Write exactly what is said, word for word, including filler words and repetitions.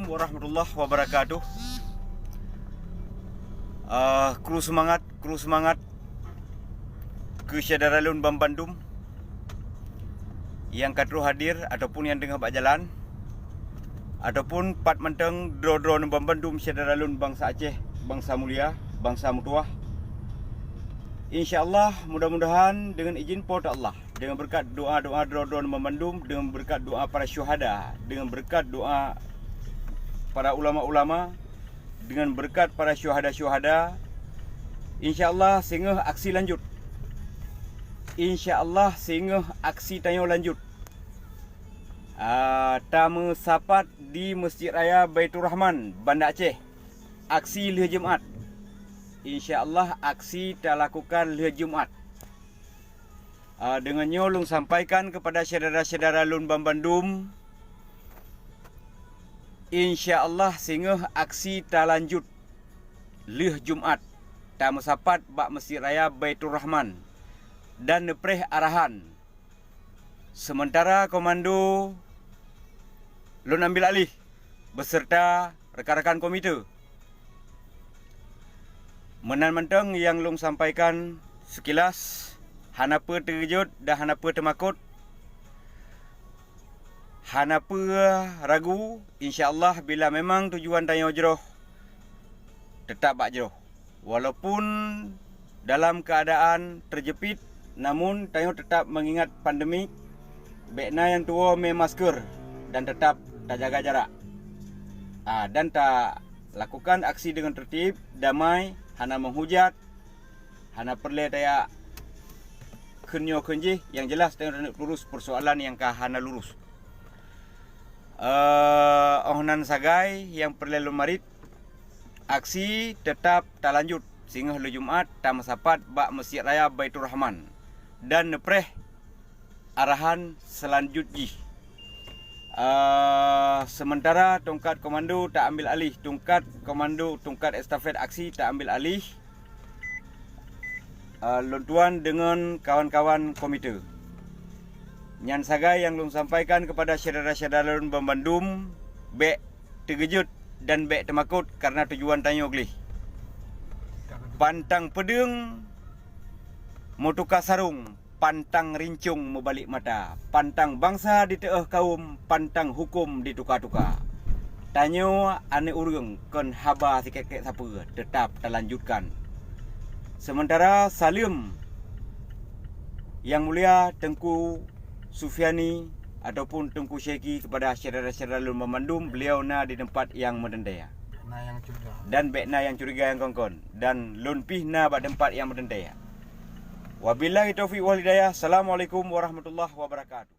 Warahmatullahi wabarakatuh. Ah, kru seumangat, kru seumangat keu syedara lôn banmandum nyang ka troh hadir ataupun nyang teungoh bak jalan, ataupun pat mantong droe-droe banmandum syedara lôn bansa Aceh, bansa mulia, bansa meutuwah. Insya Allah, mudah-mudahan deungon izin Po teu Allah, deungon beureukat doa-doa droe-droe banmandum, deungon beureukat doa para syuhada, deungon beureukat doa para ulama-ulama, deungon beureukat para syuhada-syuhada, insya Allah singoh aksi lanjut. Insya Allah singoh aksi tanyoe lanjut. Ah, tameusapat di Masjid Raya Baiturrahman, Banda Aceh. Aksi lheueh Jumat. Insya Allah aksi talakukan lheueh Jumat. Ah, deungon nyoe lôn sampaikan keupada syedara-syedara lôn banmandum, insya Allah singoh aksi talanjut lheueh Jumat, tameusapat bak Masjid Raya Baiturrahman dan neupreh arahan. Seumeuntara komando lôn ambil alih beuseureuta rekan-rekan komite. Meunan mantong nyang lôn sampaikan seukilas, hana peue teukeujot dan hana peue teumakot, hana peue ragu, insya Allah bila memang tujuan tanyoe jroh, teutap bak jroh. Walaupun dalam keuadaan teujeupit, namun tanyoe teutap meungingat pandemi, bék na nyang tuwoe mé masker dan teutap tajaga jarak. Ah, dan talakukan aksi deungon tertib, damai, hana meuhujat, hana peureulée tajak kheun nyoe kheun jih, nyang jeulaih tanyoe taneuk lurus peusoalan nyang ka hana lurus. Eh, óh nan sagai nyang peureulée lôn marit, aksi teutap talanjut singoh lheueh Jumat tameusapat bak Masjid Raya Baiturrahman dan neupreh arahan seulanjut jih. Eh, seumeuntara tungkat komando taambil alih, tungkat komando, tungkat estafet aksi taambil alih, eh, lôn tuan deungon kawan-kawan komite. Nyan sagai nyang lôn sampaikan keupada syedara-syedara lôn banmandum, bék teukeujot dan bék teumakot kareuna tujuan tanyoe gleh. Pantang peudeueng meutuka sarong, pantang rincong meubalek mata, pantang bansa diteuôh kawöm, pantang huköm dituka-tuka. Tanyoe aneuëk ureuëng kon haba sikét-két sapeue, teutap talanjutkan. Seumeuntara saleuem Nyang Mulia Teungku Sufiani ataupun Teungku Syeki keupada syedara-syedara lôn banmandum, beliau na di teumpat nyang meuteuntée. Na nyang curiga. Dan bék na nyang curiga nyang kon-kon. Dan lôn pih na bak teumpat nyang meuteuntée. Wabillahi taufiq wal hidayah. Assalamualaikum warahmatullahi wabarakatuh.